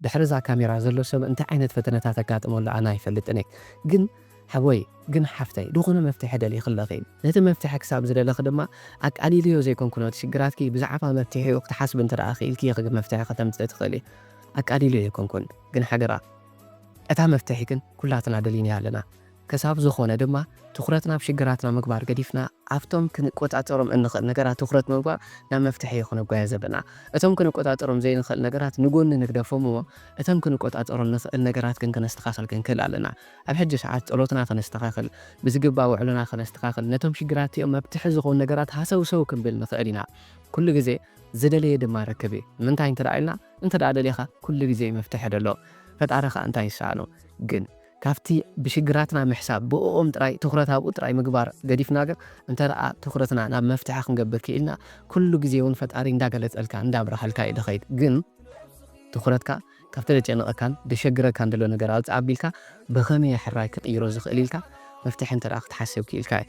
ድሕሪ እዛ ካሜራ ዘሎ ሰብ እንታይ ዓይነት ፈተነታት ኣጋጥመሉ ኣነ ኣይፈልጥን እየ። ግን ሓወይ፣ ግን ሓፍተይ፣ ዝኾነ መፍትሒ ደሊኺ ኣለኺ። ነቲ መፍትሒ ክሳብ ዝደለኺ ድማ ኣቃሊልዮ ዘይኮንኩ ነቲ ሽግራትኪ ብዛዕባ መፍትሒኡ ክትሓስቢ እንተ ደኣ ክኢልኪ ኢኺ መፍትሒ ከተምጽኢ ትኽእሊ። ኣቃሊልዮ ኣይኮንኩን፣ ግን ሓደራ እታ መፍትሒ ግን ኩላትና ደሊናያ ኣለና። ክሳብ ዝኾነ ድማ ትኹረትና ኣብ ሽግራትና ምግባር ገዲፍና ኣብቶም ክንቆጻጸሮም እንኽእል ነገራት ትኹረት ምግባር ናብ መፍትሒ እዩ ክነጓየ ዘለና። እቶም ክንቆጻጸሮም ዘይንኽእል ነገራት ንጎኒ ንግደፎም እሞ እቶም ክንቆጻጸሮም ንኽእል ነገራት ግን ከነስተኻኽል ክንክእል ኣለና። ኣብ ሕጂ ሰዓት ጸሎትና ከነስተኻኽል፣ ብዝግባእ ውዕሎና ከነስተኻኽል፣ ነቶም ሽግራት እቲኦም መፍትሒ ዝኾኑ ነገራት ሃሰውሰው ክንብል ንኽእል ኢና። ኩሉ ግዜ ዝደለየ ድማ ረክብ እዩ። ንምንታይ እንተ ደኣ ኢልና፣ እንተ ደኣ ደሊኻ ኩሉ ግዜ መፍትሒ ደሎ። ፈጣሪ ኸኣ እንታይ ይሰኣኖ? ግን ካብቲ ብሽግራትና ምሕሳብ ብእኦም ጥራይ ትኹረት ኣብኡ ጥራይ ምግባር ገዲፍና ግን እንተ ደኣ ትኹረትና ናብ መፍትሒ ክንገብር ክኢልና ኩሉ ግዜ እውን ፈጣሪ እንዳገለጸልካ እንዳብረሃልካ እዩ ድኸይድ። ግን ትኹረትካ ካብቲ ደጨንቐካን ደሸግረካን ደሎ ነገር ኣውፅእ ኣቢልካ ብኸመይ ሕራይ ክቕይሮ ዝኽእል ኢልካ መፍትሒ እንተ ደኣ ክትሓስብ ክኢልካ እዩ።